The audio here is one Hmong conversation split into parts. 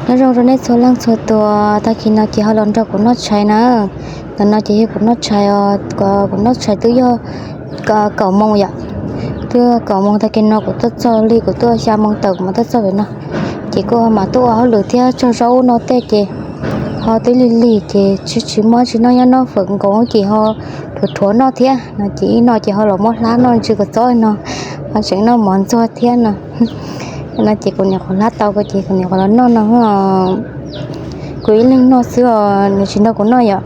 Nyob zoo rau nej txhua leej txhua tus, tag kis no ces ho los nrog kuv noj tshais na. Ntawm no ces yog kuv noj tshais os, kuv noj tshais twb yog kaum moos yom. Twb kaum moos tag kis no kuv tuaj txog li, kuv tuaj xya moos tawm kuv mam tuaj txog pem no. Ces kuj mam tuaj ua hauj lwm thiab tsaug zog ub no tej ces ho twb lig lig ces tsis tsis muaj tsis noj, nyob noj fawm nkaus ces ho rhuav rhuav noj thiab no ces ib no ces ho los muab hlab noj ntsw kua txob no, ho tseem noj mov ntxuag thiab no. No ces kuv niam qhuav hlab tau ko ces kuv niam qhuav los noj no. Kuv ib leeg noj xwb os, nws tsis nrog kuv noj yom.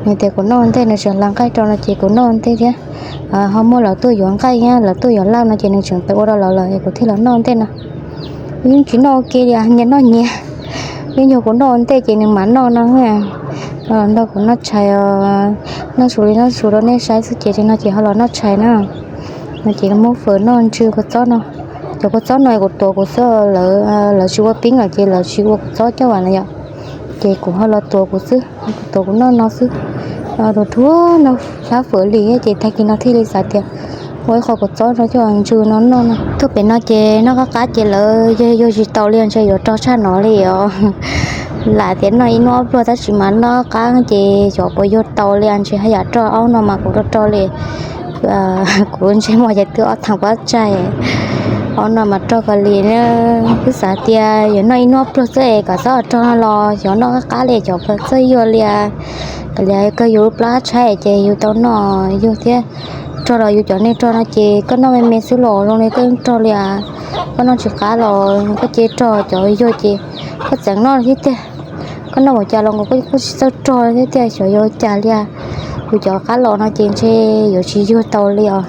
Nws tias kuv noj ua ntej nws tseem hla nqaij rau no ces kuv noj ua ntej thiab. Ho muaj lawv tuaj yuav nqaij thiab lawv tuaj yuav laj no ces nws tseem pem ua rau lawv lawm es kuv thiaj los noj ua ntej no. Yeej tsis noj ua ke li, nyias noj nyias. Yeej yog kuv noj ua ntej ces nws mam noj no. Los nrog kuv noj tshais os, noj su li noj su rau nej saib xwb ces no ces ho los noj tshais na. No ces muab fawm noj ntsw kua txob no. Cov kua txob no kuv tuav kuv xwb, lawv tsis ua peeb lawm ces lawv tsis ua kua txob coj vam no yom. Ces kuv ho los tuav kuv xwb, kuv tuav kuv noj no xwb. Rhuav rhuav no hlab fawm li ces tag kis no thiaj li xav tias ua ib qho kua txob no coj ntsw no noj no. Tuaj pem no ces noj qab qab ces lawv yuag yuag tsis tau li, ntshe yuav rog tshaj no li os. Lam tias noj ib hnub ob pluag tab sis mas noj qab qab ces xyov puas yuag tau li, ntshe haj yam rog. Ob no mas kuv rog rog li, kuv ntsej muag ces twb ob thav pov tseg. Ob no mas rog kawg li. Kuv xav tias yuav noj ib hnub ob pluag xwb es kom txhob rog no los xyov noj qab qab li xyov puas txawj yuag li. Kav liam kawg yus lub plab tshaib ces yus tau noj yus thiab. Rog los yus cov neeg rog no ces koj noj me me xwb los zoo li koj yeej rog li. Koj noj tsis qab los koj cia rog, cov yuag ces koj txeev noj thiab tiag. Koj noj ua cas los nkaus koj kuj tsis txawj rog thiab tiag, xyov yuav ua cas li. Yus cov qab los no ces ntshe yuav tsis yuag tau li os.